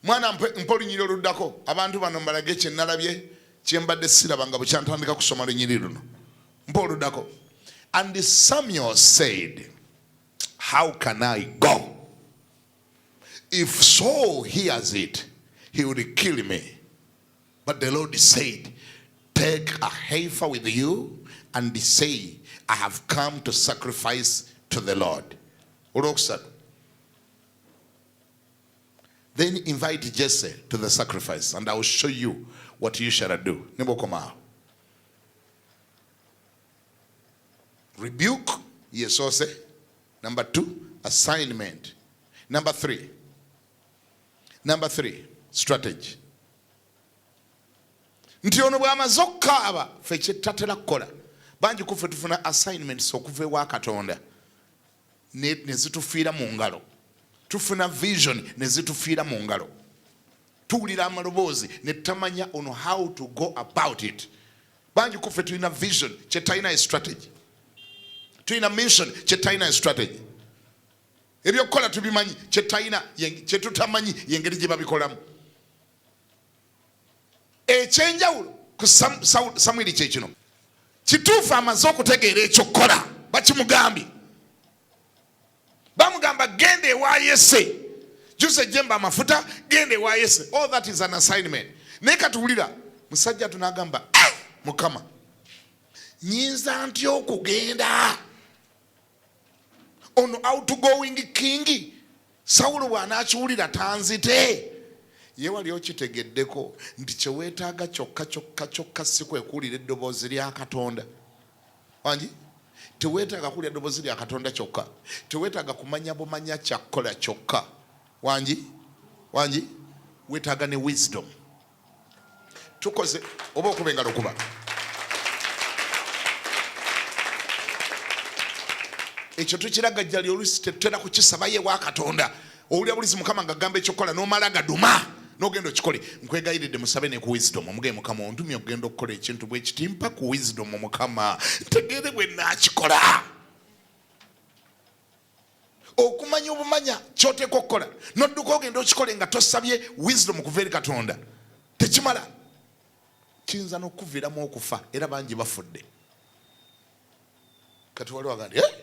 Mwana, mpa olunyiri oluddako, abantu bano mbalage kye nalabye kyembadde siraba nga bukyantandika kusoma lunyiri luno. Mpa oluddako. And Samuel said, "How can I go? If Saul hears it, he will kill me." But the Lord said, "Take a heifer with you and say, 'I have come to sacrifice to the Lord.'" Olwokusatu. "Then invite Jesse to the sacrifice, and I will show you what you shall do." Nibokoma. Rebuke, yes, also. Number two, assignment. Number three. Number three, strategy. Nti ono bw'amaze okukaaba, ffe kyetutatera kukola, bangi ku ffe tufuna assignments okuva ewa Katonda ne zitufiira mu ngalo. Tufuna vision ne zitufiira mu ngalo. Tuwulira amaloboozi ne tutamanya on how to go about it. Bangi ku ffe tulina vision, kyetalina strategy. Tulina mission, kyetalina strategy. Ebyokukola tubimanyi, kyetalina, kyetutamanyi yengeri gye babikolamu. Ekyenjawulo ku Samwiri kyekino, kituufu amaze okutegeera ekyokukola, bakimugambye, bamugamba genda ewa Yese, juse jemba amafuta, genda ewa Yese. All that is an assignment. Naye katuwulira musajja tunagamba, "Eh, Mukama, nyinza ntya okugenda? Ono outgoing king Sawulo bw'anaakiwulira tanzite." Ye wali okitegeddeko nti kyeweetaaga kyokka kyokka kyokka si kwe kuwulira eddoboozi lya Katonda? Wangi, teweetaaga kuwulira ddoboozi lya Katonda kyokka, teweetaaga kumanya bumanya kyakkola kyokka. Wangi, wangi, weetaaga ne wisdom. Tukoze oba okuba engalo kuba ekyo tukiragajjali, oluusi tetutera kukisabayo ewa Katonda. Owulira bulizi Mukama nga gamba ekyokukola, n'omala gaduma n'ogenda okikole. Nkwegayiridde musabe ne ku wisdom. Omugaye, Mukama, ontumye okugenda okukola ekintu bwe kiti, mpa ku wisdom Mukama, ntegeere bwe naakikola. Okumanya obumanya kyoteeka okukola nodduka ogenda okikole nga tosabye wisdom kuva eri Katonda tekimala, kiyinza n'okukuviiramu okufa, era bangi bafudde. Kati waliwo agandi, "Eh,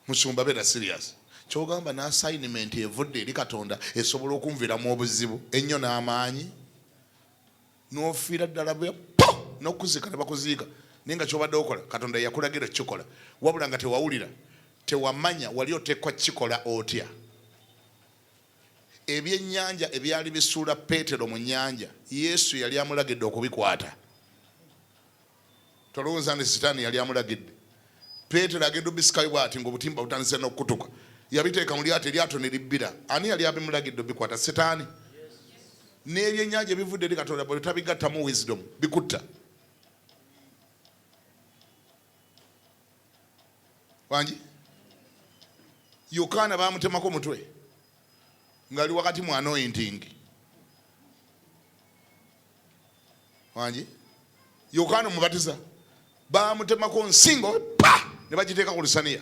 musumba, beera serious. Kyogamba n'assignment evudde eri Katonda esobola okunviiramu obuzibu ennyo n'amaanyi?" N'ofiira ddala bwe po n'okuziika ne bakuziika, naye nga kyobadde okola Katonda yakulagira okukikola, wabula nga tewawulira, tewamanya wali oteekwa kukikola otya. Ebyennyanja ebyali bisuula Peetero mu nnyanja, Yesu yali amulagidde okubikwata. Tolowooza nti Sitaani yali amulagidde. Peetero agenda obisikayo bwati ng'obutimba butandise n'okukutuka. Yabiteeka mu lyato, eryato ne libbira. Ani yali abimulagidde obikwata? Setaani. N'ebyennyanja ebivudde eri Katonda bwe tabigattamu wisdom bikutta. Wangi? Yokaana baamutemako mutwe ng'ali wakati mu anointing. Wangi? Yokaana omubatiza bamutemako nsingo pa ne bagiteeka ku lusaniya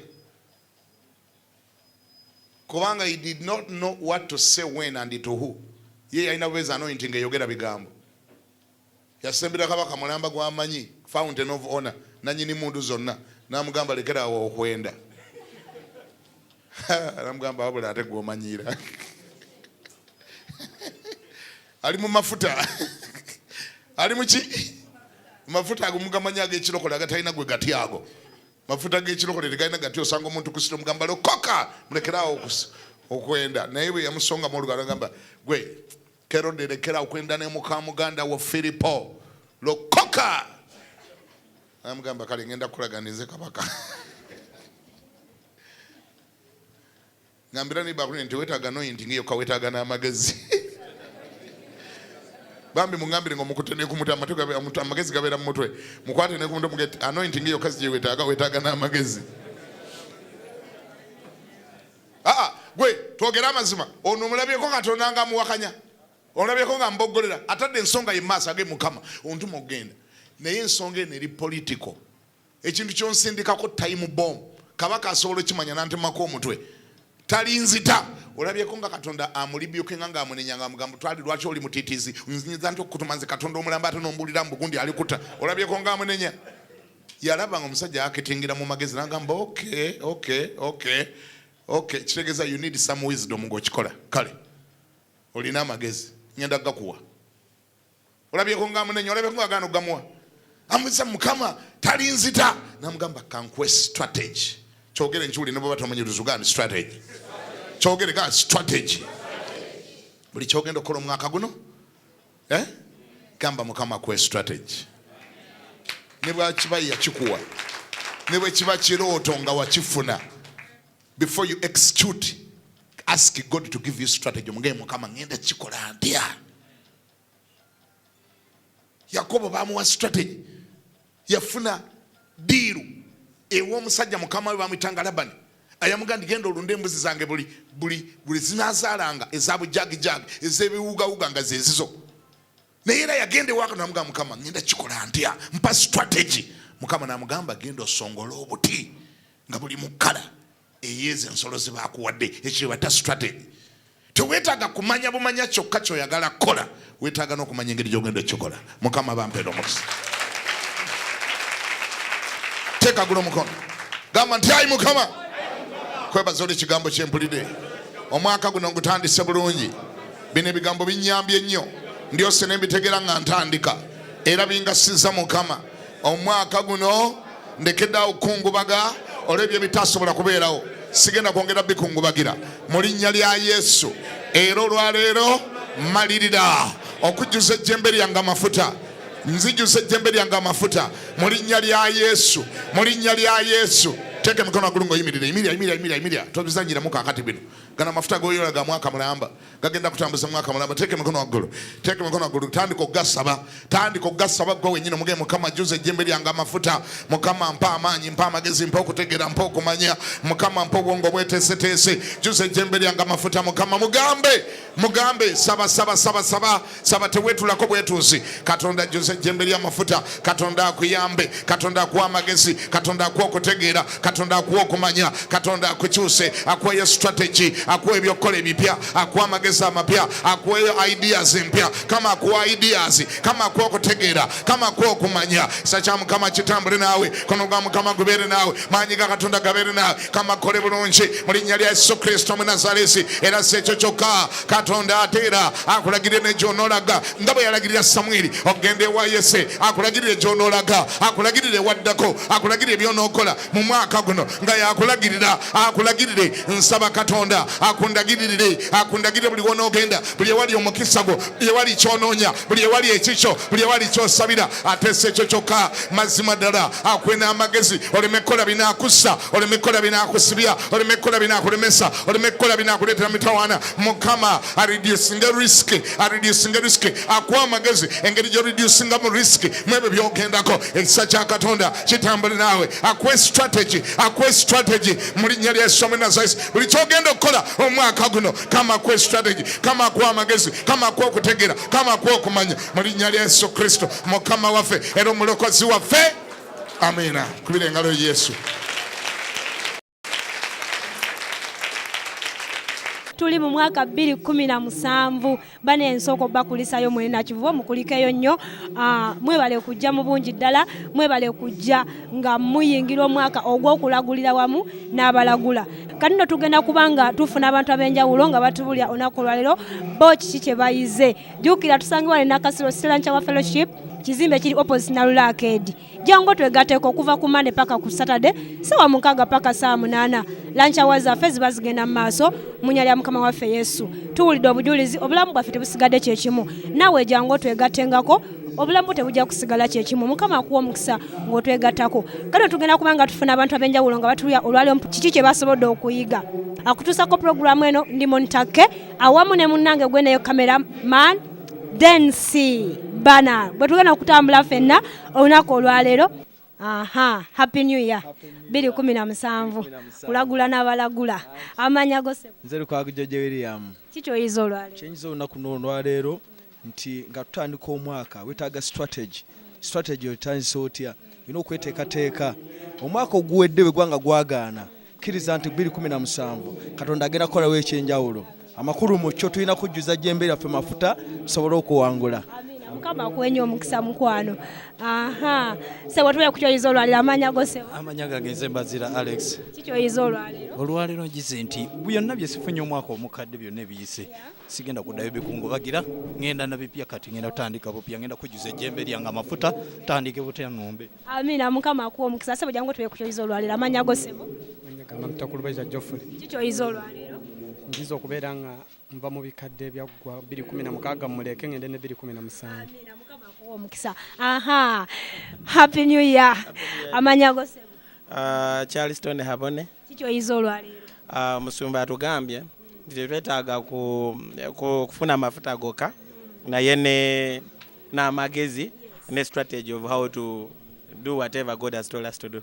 kubanga he did not know what to say when and to who. Ye yalina bubeezi anointing eyogera bigambo. Yasembera kabaka mulamba gw'amanyi, fountain of honor, nanyini mundu zonna, n'amugamba lekera awo okwenda. Namugamba wabula ate gwomanyiira ali mu mafuta ali muki mafuta ago mugamanyi ag'ekirokole agatalina gwe gati ago mafuta g'ekirokole tegalina gati. Osanga omuntu kusita omugamba lokoka mulekerawo okwenda, naye bwe yamusongamu olugalo agamba gwe Kerode lekera okwenda ne muka muganda wo Firipo lokoka. Namugamba kale ngenda kukulaga nze kabaka. Ngambira ni bakuni nti wetaaga anointing yokka, wetaaga n'amagezi. Bambi mungambire ng'omukutte ne ku mutwe, amagezi gabeera mu mutwe. Mukwate ne ku mutwe muge anointing yokka si gye wetaaga, wetaaga n'amagezi. Aa gwe twogere amazima, ono omulabyeko Katonda nga amuwakanya, olabyeko nga mboggolera, atadde ensonga ye maaso age Mukama ontuma okugenda. Naye ensonga eno eri political. Ekintu kyonsindikako time bomb, kabaka asobola okimanya nantemako omutwe, talinzita. Olabyeko nga Katonda amulibyukenga nga amunenya nga amugamba twali lwaki oli mutitizi, nziza nti okukutuma nze Katonda omulamba ate nombulira mbu gundi alikuta. Olabyeko nga amunenya? Yalaba nga omusajja akitingira mu magezi nagamba okay, okay, okay, okay. Kitegeeza you need some wisdom ng'okikola. Kale olina amagezi ngenda gakuwa. Olabyeko nga amunenya? Olabyeko nga agaana okugamuwa? Amuza Mukama talinzita, namugamba kankuwe strategy. Kyogere nkiwuli ne bweba tomanyi Luzuganda, strategy. Kyogere ga strategy. Buli kyogenda okukola omwaka guno, eh? Gamba Mukama akuwe strategy. Ne bwakiba yakikuwa, ne bwe kiba kirooto nga wakifuna, before you execute ask God to give you strategy. Omugaye Mukama ngenda kikola ntya? Yakobo bamuwa strategy, yafuna deal ew'omusajja mukama we bamwitanga Labani, ayamugamba nti genda olunde embuzi zange buli buli buli zinazaalanga eza bujagijagi ez'ebiwugawuga nga zezizo. Naye era yagenda ewaka namugamba Mukama ngenda kikola ntya, mpa strategy. Mukama namugamba genda osongole obuti nga buli mukala eyezo ensolo zebakuwadde. Ekyo bata strategy. Teweetaaga kumanya bumanya kyokka kyoyagala kukola, weetaaga n'okumanya engeri gyogenda okikola. Mukama bampeera omukisa. Teekagula omukono, gamba nti ayi Mukama, kwebaza oli ekigambo kyempulidde. Omwaka guno ngutandise bulungi. Bino ebigambo binyambye nnyo, ndyose ne mbitegeera nga ntandika, era bingasiza. Mukama, omwaka guno ndekeddeawo kukungubaga olw'ebyo ebitasobola kubeerawo. Sigenda kwongera bikungubagira mu linnya lya Yesu. Era olwaleero malirira okujjuza ejjembe lyange amafuta. Nzijuza ejjembe lyange amafuta mu linnya lya Yesu, mu linnya lya Yesu. Teeka emikono waggulu ng'oyimirira. Yimirira, yimirira, yimirira, yimirira. Tobizanyiramu kaakati bino. Gano amafuta goyola ga mwaka mulamba, gagenda kutambuza mwaka mulamba. Teeka emikono waggulu, teeka emikono waggulu. Tandika okugasaba, tandika okugasaba gwe wenyini. Omugaye Mukama jjuza ejjembe lyange amafuta. Mukama mpa amaanyi, mpa amagezi, mpa okutegeera, mpa okumanya. Mukama mpa obwongo bweteeseteese. Jjuza ejjembe lyange amafuta Mukama. Mugambe, mugambe, saba, saba, saba, saba, saba. Teweetulako bwetuuzi. Katonda jjuza ejjembe ly'amafuta. Katonda akuyambe, Katonda akuwa amagezi, Katonda akuwa okutegeera, Katonda akuwa okumanya, Katonda akukyuse, akuweyo strategy, akuwa ebyokukola ebipya, akuwa amagezi amapya, akuweyo ideas empya. Kama akuwa ideas, kama akuwa okutegeera, kama akuwa okumanya. Kisa kya Mukama kitambule naawe, kono gwa Mukama gubeere naawe, maanyi ga Katonda gabeere naawe. Kama akole bulungi mu linnya lya Yesu Kristo Omunazaresi. Era si ekyo kyokka, Katonda ate era akulagirire ne gy'onoolaga, nga bwe yalagirira Samwiri okugenda ewa Yese. Akulagirire gy'onoolaga, akulagirire ewaddako, akulagirire by'onookola mu mwaka. guno nga yakulagirira akulagirire. Nsaba Katonda akundagiririre, akundagirire buli wonoogenda, buli ewali omukisa gwo, buli ewali kyonoonya, buli ewali ekikyo, buli ewali kyosabira. Ate si ekyo kyokka, mazima ddala akuwe n'amagezi oleme kukola binaakussa, oleme kukola binaakusibya, oleme kukola binaakulemesa, oleme kukola binaakuleetera mitawaana. Mukama areducinge risk, areducinge risk, akuwa amagezi engeri gy'oreducingamu risk mu ebyo by'ogendako. Ekisa kya Katonda kitambule naawe, akuwe strategy, akuwe strategy mu linnya lya Yesu Nazareti. Buli ky'ogenda okukola omwaka guno, kama akuwe strategy, kama akuwe amagezi, kama akuwe okutegeera, kama akuwe okumanya mu linnya lya Yesu Kristo Mukama waffe era omulokozi waffe, amiina. Kubira engalo Yesu. Tuli mu mwaka 2017. Bana ensoko bakulisayo mwene Nakivubo, mukulikeyo nnyo. Mwebale kujja mu bungi ddala, mwebale kujja nga muyingira omwaka ogw'okulagulira wamu n'abalagula. Kati nno tugenda kuba nga tufuna abantu ab'enjawulo nga batubulira olunaku olwaleero bo kiki kye bayize. Jjukira tusangibwa ne Nakasero Sri Fellowship, kizimbe kiri opposite Nalula Arcade. Jangu twegatteko okuva ku Monday paka ku Saturday, 6:00 paka 8:00. Lunch hours zaffe ziba zigenda mu maaso mu nnya lya Mukama waffe Yesu. Tuwulidde obujulizi, obulamu bwaffe tebusigadde kyekimu. Naawe jangu twegattengako, obulamu tebujja kusigala kyekimu. Mukama akuwa omukisa ng'otwegattako. Kano tugenda kuba nga tufuna abantu ab'enjawulo nga batulya olwaleero kiki kye basobodde okuyiga. Akutuusako pulogulaamu eno ndi Montakke awamu ne munnange gweneyo cameraman Densi Bana, bwe tugenda okutambula ffenna olunaku olwaleero. Aha, happy new year 2017, kulagula n'abalagula. Amanya go ssebo? Nze Lukwago George William. Kiki oyize olwaleero? Kyenyiza olunaku luno olwaleero nti nga tutandika omwaka wetaaga strategy. Strategy otandisa otya? Olina okweteekateeka. Omwaka oguwedde bwe gwanga gwagaana, kkiriza nti 2017 Katonda agenda kukolawo ekyenjawulo. Amakulu mu kyo tulina kujjuza jjembe lyaffe mafuta tusobole okuwangula. Amiina, Mukama akuwenye omukisa mukwano. Aha, sebo, tubye ku kyoyiza olwaleero. Amanya go ssebo? Amanya gange nze Mbazira Alex. Kiki oyize olwaleero? Olwaleero ngize nti byonna bye sifunye omwaka omukadde, byonna ebiyise, sigenda kuddayo bikungubagira, ngenda na bipya. Kati ngenda kutandika bupya, ngenda kujjuza ejjembe lyange amafuta, tandike butya numbe. Amiina, Mukama akuwa omukisa. Sebo, jangu tubye ku kyoyiza olwaleero. Amanya go ssebo? Gamba Mutakulubaiza Geoffrey. Kiki oyize olwaleero? Njiza okubeera nga nva mu bikadde ebyaggwa 2016, muleke ngende ne 2017. Amiina, Mukama akuwa omukisa. Aha, happy new year. Amanya go ssebo? Charleston Habone. Kiki oyize olwaleero? Musumba atugambye nti tetwetaaga kufuna amafuta gokka, naye ne n'amagezi ne strategy of how to do whatever God has told us to do.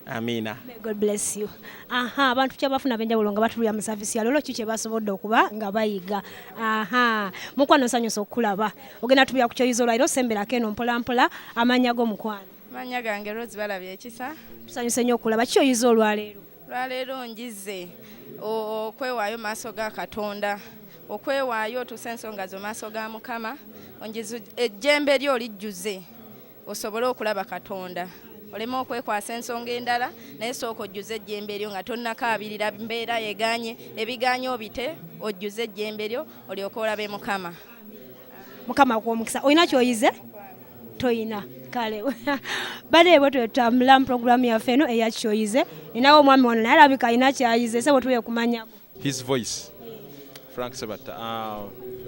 Amina. May God bless you. Aha, abantu kyabafuna ab'enjawulo nga batulya mu service ya leero, ki kye basobodde okuba nga bayiga? Aha, mukwano, nsanyusa okulaba. Ogenda tubya ku kyoyiza olwaleero, semberako eno mpola mpola. Amanya go mukwano? Manya gange Rose Balabye Ekisa. Tusanyuse nnyo okulaba. Ki oyiza olwaleero? Lwaleero njize okwewaayo mu maaso ga Katonda, okwewaayo otuuse ensonga zo maaso ga Mukama, onjize ejjembe lyo olijjuze osobole okulaba Katonda, oleme okwekwasa ensonga endala, naye sooka ojjuze ejjembe lyo nga tonnakaabirira mbeera yeganye ebiganye, obite ojjuze ejjembe lyo olyoke olabe Mukama. Mukama akuwa omukisa. Olina kyoyize? Toyina? Kale bale, bwe twetambula mu puroguramu yaffe eno eya kyoyize, ninawo omwami wano naye alabika alina kyayize. Sebo, tuye kumanyago. His voice Frank Sebatta.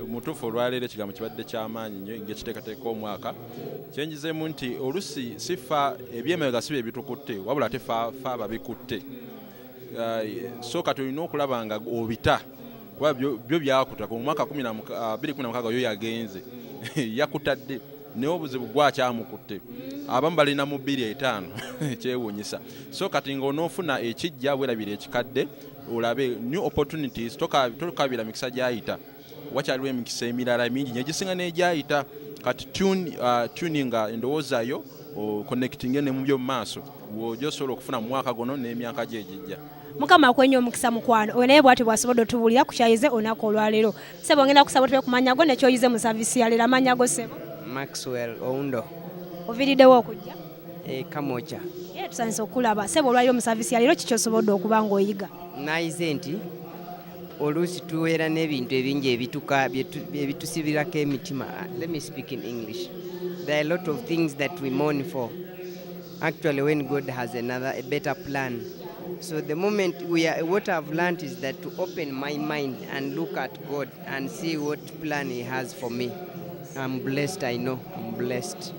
Mutuufu, olwaleero ekigambo kibadde kyamaanyi nnyo ngekiteekateeka omwaka. Kyenjizeemu nti olusi si fa ebyemabega si bye bitukutte, wabula ate fa ababikutte. So kati olina okulaba nga obita, kuba byo byakuta mu mwaka 2016 yo yagenze yakutadde, naye obuzibu gwakyamukutte. Abamu balina mu 2005, kyewuunyisa. So kati ng'onoofuna ekijja, bwerabira ekikadde, olabe new opportunities. Tokabira mikisa gyayita, wakyaliwo emikisa emirala mingi nyo egisinga n'egyayita. Kati tuninga endowooza yo, connecting ne mu by'omu maaso w'ojja osobola okufuna mu mwaka guno n'emyaka gye egijja. Mukama akwenya omukisa mukwano. Oyo naye bw'atyo bw'asobodde otubuulira ku kyayize olunaku olwaleero. Sebo, ngenda kusaba otube ku mannya go nekyoyize mu service ya leero. Amannya go sebo? Maxwell Oundo. Oviiriddewo okujja? E Kamocha. Ye tusanyuse okulaba sebo. Olwaliro mu service ya leero kiki osobodde okuba ng'oyiga? Nayize nti oluusi tubeera n'ebintu ebingi ebituka ebitusibirako emitima. Let me speak in English. There are a lot of things that we mourn for. Actually, when God has another, a better plan. So the moment we are, what I've learned is that to open my mind and look at God and see what plan He has for me. I'm blessed, I know. I'm blessed.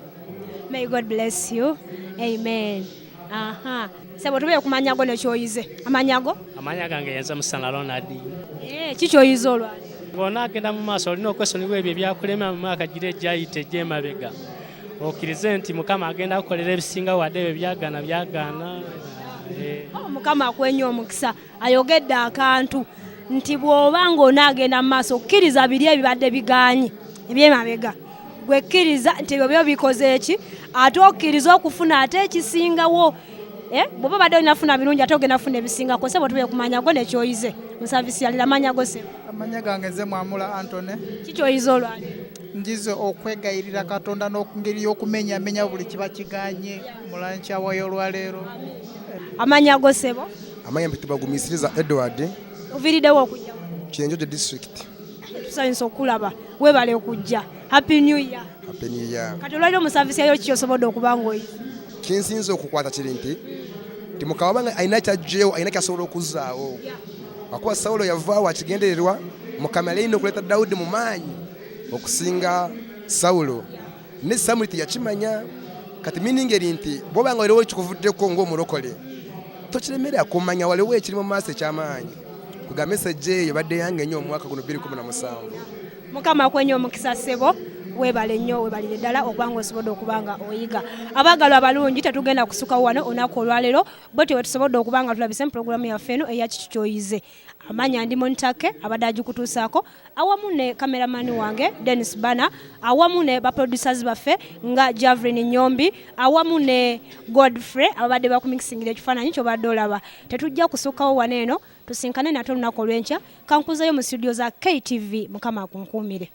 May God bless you. Amen. Aha. Sebo tubeere ku mannya go ne ky'oyize. Amannya go? Amanya gange yenze Musana Ronald. Eh, ki ky'oyize olwaleero? Ng'onaagenda mu maaso olina okwesonyiwa ebyo ebyakulema mu mwaka gira egyayita egy'emabega. Okkirize nti Mukama agenda kukolera ebisinga wadde ebyo byagaana byagaana. Eh. Oh, Mukama akwenya omukisa ayogedde akantu nti bw'oba ng'onaagenda mu maaso okkiriza biri ebibadde bigaanye ebyemabega gwe kkiriza nti ebyo byo bikoze eki ate okkiriza okufuna ate ekisingawo. Eh, bw'oba obadde olina funa birungi ate ogenda funa ebisingako. Sebo tubeere ku mannya go ne ky'oyize mu saavisi yalira amannya go sebo. Amanya gange nze Mwamula Antony. Ki ky'oyize olwaleero? Njize okwegayirira Katonda n'engeri y'okumenyamenya buli kiba kiganye mu lankyawa y'olwaleero. Amannya go sebo? Amanya mpitibwa Gumisiriza Edward. Oviiriddewo okujja? Kyenjojo district. Tusanyusa okulaba, weebale okujja. Happy New Year. Happy New Year. Kati olwaliro mu saavisi yayo ki osobodde okuba ng'oyize? Kinsinze okukwata kiri nti nti Mukama wabanga alina kyajjeewo, alina kyasobola okuzzaawo, akuba Sawulo yavaawo akigendererwa. Mukama yali alina okuleeta Dawudi mu maanyi okusinga Sawulo, ne Samuli teyakimanya. Kati meaning eri nti bw'oba nga waliwo ekikuvuddeko ng'omulokole, tokiremera kumanya waliwo ekiri mu maaso eky'amaanyi. Kuga message eyo badde yange nnyo omwaka guno 2017. Mukama akwenya omukisa ssebo, weebale nnyo, weebalire ddala okuba nga osobodde okuba nga oyiga. Abaagalwa abalungi, tetugenda kusukawo wano olunaku olwaleero bwe tusobodde okuba nga tulabise mu pulogulaamu yaffe eno eya Kiki Ky'oyize. Amanya ndi Montake abadde agikutuusaako awamu ne kameramani wange Dennis Bana awamu ne baproducers baffe nga Javrin Nyombi awamu ne Godfrey ababadde bakumikisingira ekifaananyi ky'obadde olaba. Tetujja kusukkawo wano eno, tusinkane nate olunaku olw'enkya. Kankuzeeyo mu studio za KTV. Mukama akunkuumire.